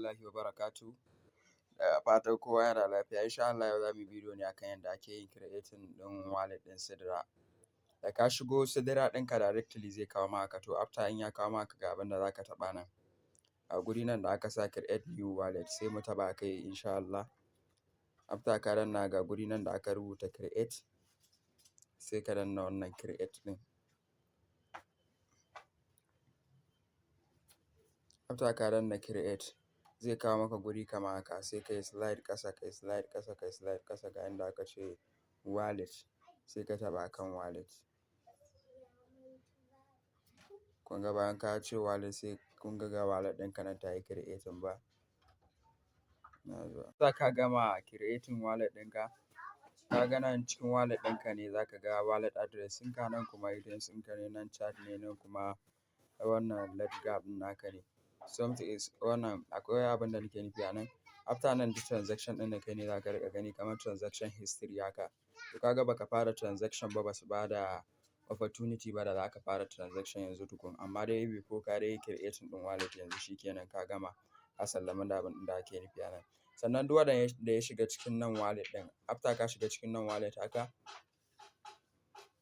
Rahmatullahi wa barakatuhu. Da fatan kowa yana lafiya. Insha Allah yau za mu yi bidiyo ne akan yadda ake yin creating ɗin wallet ɗin Sidra. Da ka shigo Sidra ɗinka, directly zai kawo maka. To, after in ya kawo maka, ga abin da za ka taɓa nan. A guri nan da aka sa "Create new wallet", sai mu taɓa kai insha Allah. After ka danna, ga guri nan da aka rubuta "Create", sai ka danna wannan "Create" ɗin. After ka danna "Create", zai kawo maka guri kamar haka. Sai ka yi slide ƙasa, ka yi slide ƙasa, ka yi slide ƙasa, ga inda aka ce "Wallet", sai ka taɓa kan "Wallet". Kun ga bayan ka ce "Wallet", sai kun ga wallet ɗinka nan ta yi creating ba. Za ka gama creating wallet ɗinka, ka ga nan cikin wallet ɗinka ne za ka ga wallet address ɗinka, nan kuma items ɗinka ne, nan chat ne, nan kuma wannan ledger ɗin naka ne. Something is wannan, akwai abin da nake nufi a nan. After nan, duk transaction ɗin da kai ne za ka riƙa gani, kamar transaction history haka. To, ka ga baka fara transaction ba, basu ba da opportunity ba da za ka fara transaction yanzu tukun. Amma dai before ka dai creating ɗin wallet yanzu, shi kenan, ka gama, ka sallami da abin da ake nufi a nan. Sannan duk wanda da ya shiga cikin nan wallet ɗin, after ka shiga cikin nan wallet haka,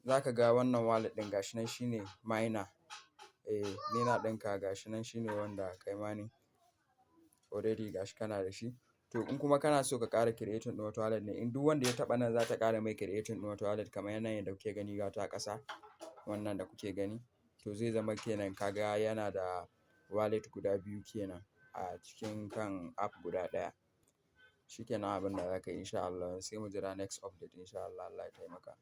za ka ga wannan wallet ɗin gashi nan, shine miner. Eh, miner ɗinka gashi nan, shine wanda kai mining already, gashi kana da shi. To, in kuma kana so ka ƙara creating ɗin wata wallet ne, in duk wanda ya taɓa nan, za ta ƙara mai creating ɗin wata wallet kamar yanayin da kuke gani, ga ta a ƙasa wannan da kuke gani. To, zai zama kenan ka ga yana da wallet guda biyu kenan a cikin kan app guda ɗaya. Shi kenan abin da za ka yi insha Allah. Sai mu jira next update insha Allah. Allah ya taimaka.